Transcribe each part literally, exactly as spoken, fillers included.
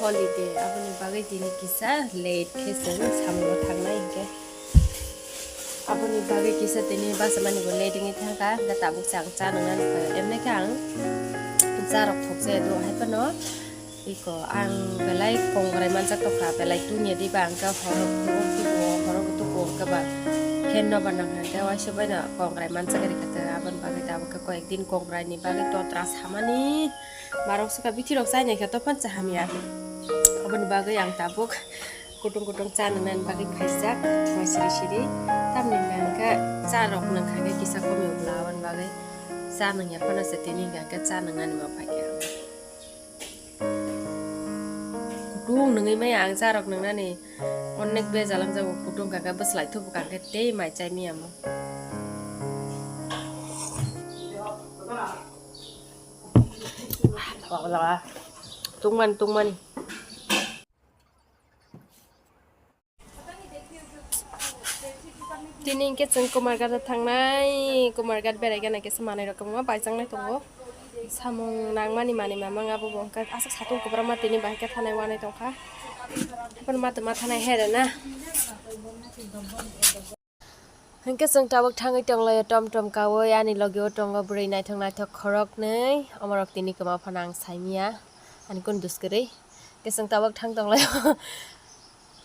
Holiday, aboni bagwi tini kisa late khe chwng samungo thangnai hinkhe. Aboni bagwi kisa tini bachimani bo late wngwi thangkha, hinkhe tabuk chwng cha nwngnani phaio. Emni khe ang cha rok thokjaya do, hai phano iko ang belai kongrai manjak tongkha, belai tungya diba ang khe horo kutung tuku, horo kutung kutung khe ba fan no ba nang kha, hinkhe waisa bai no kongrai manjak rikha, aboni bagwi tabuk khe koyek din kongrai ni bagwi totra samani. Marok swkha bithi rok chai nai khe tophan cha hamya. Aboni bagwi ang tabuk kutung kutung cha nwngnani bagwi phaijak, thuma siri siri. Tamni hwnkha hwnkhe cha rok nang kha khe kisa komio bla, aboni bagwi cha nungya phano se tini hwnkha hwnkhe cha nungnani ma phaikha. Kutung nungwi maya ang cha rok nungnani onek bejal wngjago, kutung hwnkha hwnkhe bwslai thubu hwnkha hwnkhe tei mai chai maya mo. Tungmani, tungmani. Tini hwnkhe chwng Kumarghat o thangnai, Kumarghat berai gana kisa manwi rok kwbangma baijaknai tongo. Samung nangmani manwi mamang abo bo hwnkhe aswk satung kwbrakma tini bahai khe thanai wanai tongkha. Aboni matwma thanai hai rwna. Hinkhe chwng tabuk thangwi tonglaio tom tom kaui, ani logio tongo bwrwi naithok naithok khoroknwi, omorok tini kwma phano ang saimanya, ani kunu duskwrwi. Hinkhe chwng tabuk thang tonglaio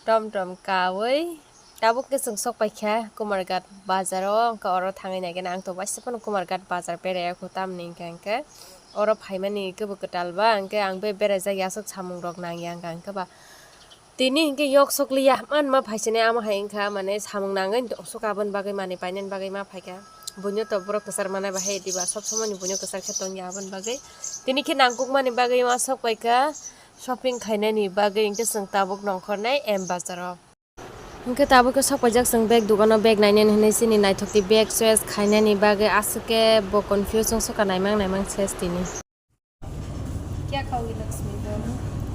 tom tom kaui, tabuk khe chwng sok paikha Kumarghat bazaro, hinkhe oro thangwi naikhe ang to waisa phano Kumarghat bazar beraiya kho, tamni hinkhe hinkhe oro phaimani kebo kwtal ba, hinkhe ang be beraijak ya, aswk samung rok nangya hinkhe ba. Tini hinkhe yok sok liya manma phaisani, amo hai wngkha, mane, samung nangwi sok aboni bagwi, manwi painani bagwi ma phaikha. Buino to borok kwchar manai bahai diba, sob somoni buino kwchar khe tongya aboni bagwi. Tini khe nangkukmani bagwi ma sok paikha, shopping khainani bagwi hinkhe chwng tabuk nongkhornai M bazaro. Hinkhe tabuk khe sok paijak chwng bag dukano, bag nainani hinwi chini naithokti bag choice khainani bagwi, aswk khe bo confuse wng sokha, naimang naimang ses tini. क्या खाओगी लक्ष्मी, बोलो।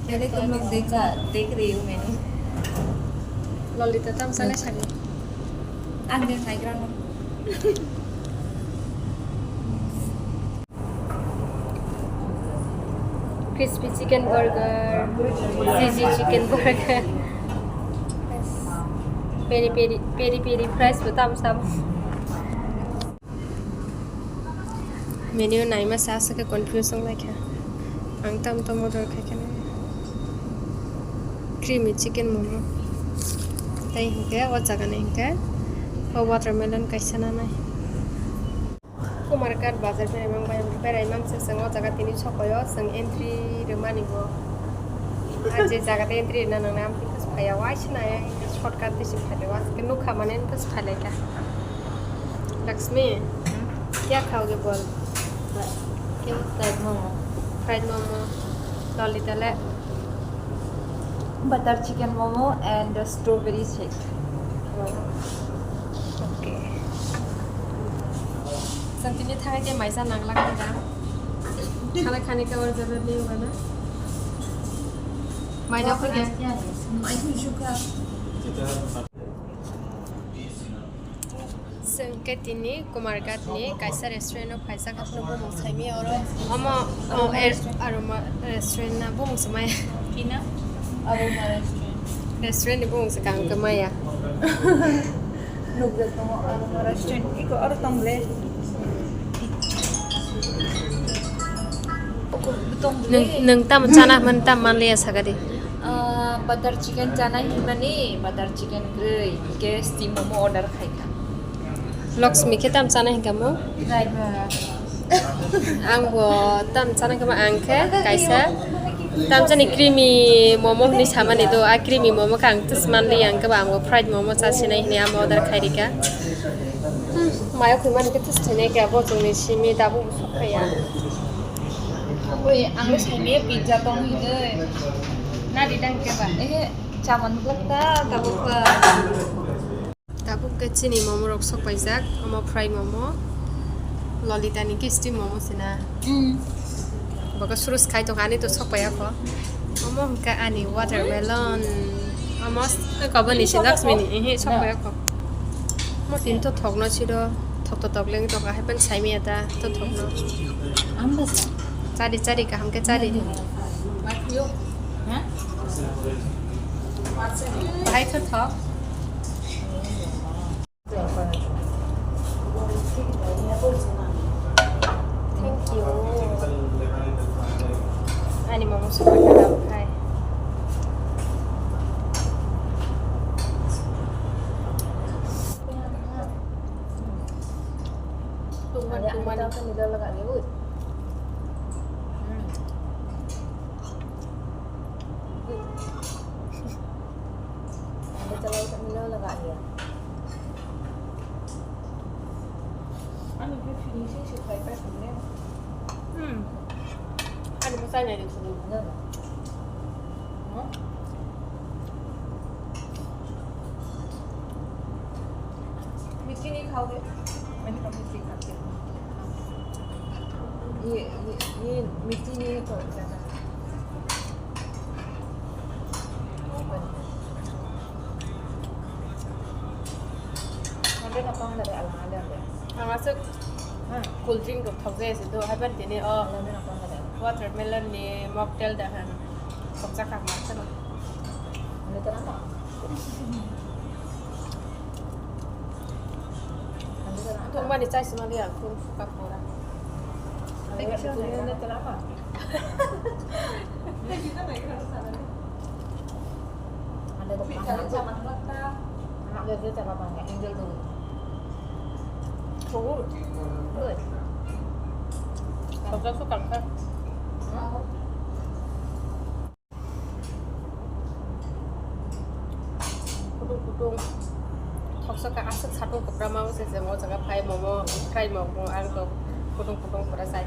पहले तुम लोग देखा, देख रही हूँ मैंने। Lalita, tam sana sani. Ang din haigrano. Crispy chicken burger, cheesy chicken burger, peri peri, peri peri fries bo tam sam. Menu naima se aswk khe confuse wng lai kha. Ang tam tam order khai khe nai. Creamy chicken momo. Tei hinkhe o jaga ni hinkhe o watermelon kaisa nanai. Kumarghat bazar berai mang bai, berai mang se chwng o jaga tini sok paio, chwng entry rwmani bo. Ah, je jaga de entry rwna nang nang, amtwi phai ya, waisa nai, shortcut de si phai de, waisa nukha mane phai lai kha. Lakshmi, क्या खाओगे बोल? क्या? Fried momo. Fried momo. Lolita le? Butter chicken momo and strawberry shake. Okay. Chwng tini thangwi tei maisa nangla kha da. Khana khani khe o jaga ni wngmano. Mai da phai. Mai phai sukha. Chwng khe tini Kumarghat ni kaisa restaurant o phaijak, haphano bumung saimaya oro. Omo, o, er, Aroma restaurant na bumung se maya. Kina? Aroma restaurant. Restaurant ni bumung se kaham khe maya. Nukjak tongo Aroma restaurant. Iko oro tong le. Nwng, nwng tamo chana hwnmani tamo manliya sakadi. Ah, butter chicken chana hwnmani, butter chicken kwrwi, hinkhe steam momo order khaikha. Lakshmi khe tamo chana hinkha mo? Driver. Ang bo tamo chana hinkha mo, ang khe kaisa tamo chani creamy momo hwnwi samani do, a creamy momo khe ang twi manliya, ang khe bo ang bo fried momo chasinai hwnwi amo order khairikha. Hmm, mayo khwi mani khe twi sithai nai khe bo chwngni simi tabuk bo sok phaiya. Oi, ang le saimaya pizza tong hwnwi. Nadi dang khe ba? Eh, chaman nukla ta tabuk ba. Tabuk khe chini momo rok sok paijak, omo fry momo, Lolita ni khe steam momo sina. Hmm. Bokhe surus khai tongkha, ani to sok paiya kho. Omo hwnkhe ani watermelon. Omo s-, kabo ni se Lakshmi ni, ehe, sok paiya kho. Omo tini to thokno siro, thok to tok leng tongkha, hai phano saimaya ta, to thokno. Ang ba sa. Chari, chari, kaham khe chari. Mai phuyo. Ha? Bahai khe thok. Thank you. Ani momo super khe thok khai. Tungman, tungman. Ada chalai tak mila lagak ya. Anu ke finishing si khai kai pune. Hmm. Anu masai nai ding sini. Ada. Hmm? Mithi ni khao de. Ani ka mithi khao de. Ye, ye, ye mithi ni khao de. Ang aswk cool drink rok thok jaya se do, haiban tini o watermelon ni mocktail da han thokjak kha ma kheno. Tongmani chai sima liya, kung suka pora. Tongo. Thokjak sukang kha. Kutung kutung. Thoksa kha aswk satung kwbra ma se se o jaga phai momo fry mo ang to kutung kutung pura chai.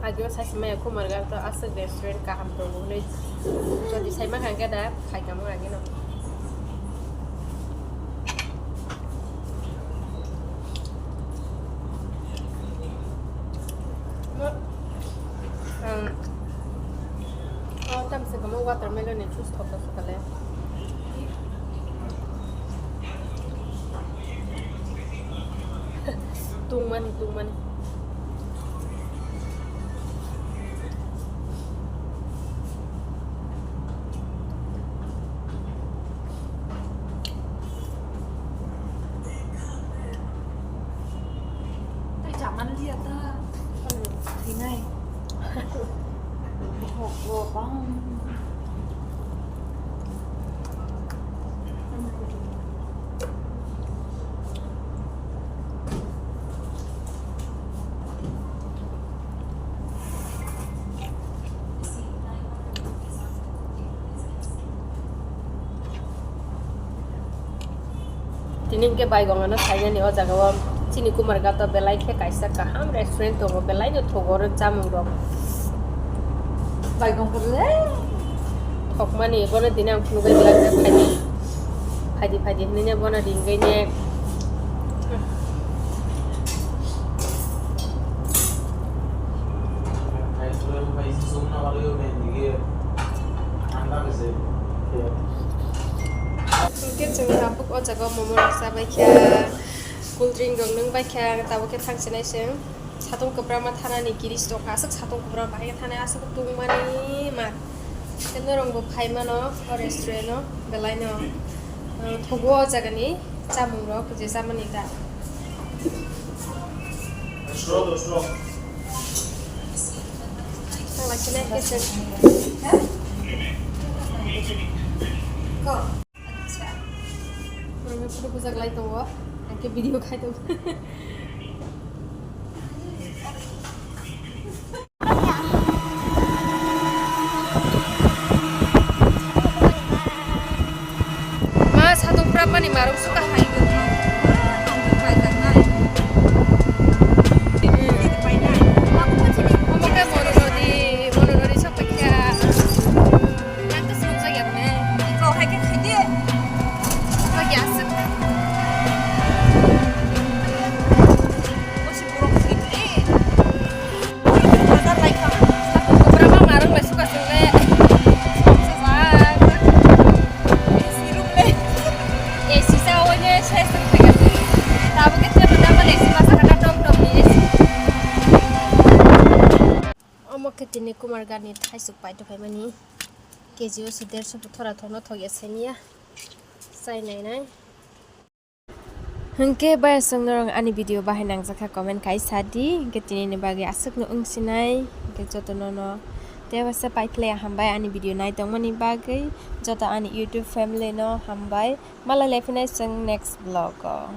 Agio sai maya Kumarghat to aswk restaurant kaham tongo hinwi jodi sai mankha khe da khai tamo agino. Ang o tamsa kamo watermelon ni juice thok thok kale. Tungmani, tungmani. Tei chaman liya ta. Thinai. Hok, hok, bang. Tini hwnkhe baigong ano sainani o jaga o chini Kumarghat o belai khe kaisa kaham restaurant tongo, belai no thogo oro chamung rok. Baigong khe le. Thokmani bono tini ang phunugwi belai khe phaidi phaidi phaidi hinwi ne bono ringwi ne. Hwnkhe chwng tabuk o jaga o momo rok chabai kha, cool drink rok nwng bai kha, tabuk khe thang chinai chwng. Satung kwbra ma thanani girish tongkha, aswk satung kwbra bahai khe thanai, aswk tungmani ma. Tei norok bo phai mano o restaurant o, belai no, uh, thogo o jaga ni. Chamung rok je chamani ta. Tang lai khe nai khe se. Ko. Acha. Photo bujak lai tongo. Ang khe video khai tongo. Ma satung prapmani marung suka hai. Omo khe mono nodi, mono nodi sok paikha. Yang khe sinuk jak ya bune. Iko hai khe khaide. Sok ya aswk. Khe tini Kumar Gani thaisuk paito phaimani, K G o se derso bo thora thokno thokya semiya, chai nainai. Hwnkhe bayaswk norok ani video bahai nangjakha comment khai sadi, hwnkhe tinini bagwi aswkno wngsinai, hwnkhe jotono no tebasa paikhlai hambai ani video naitongmani bagwi, joto ani YouTube family no hambai, malai laiphinai chwng next vlog o.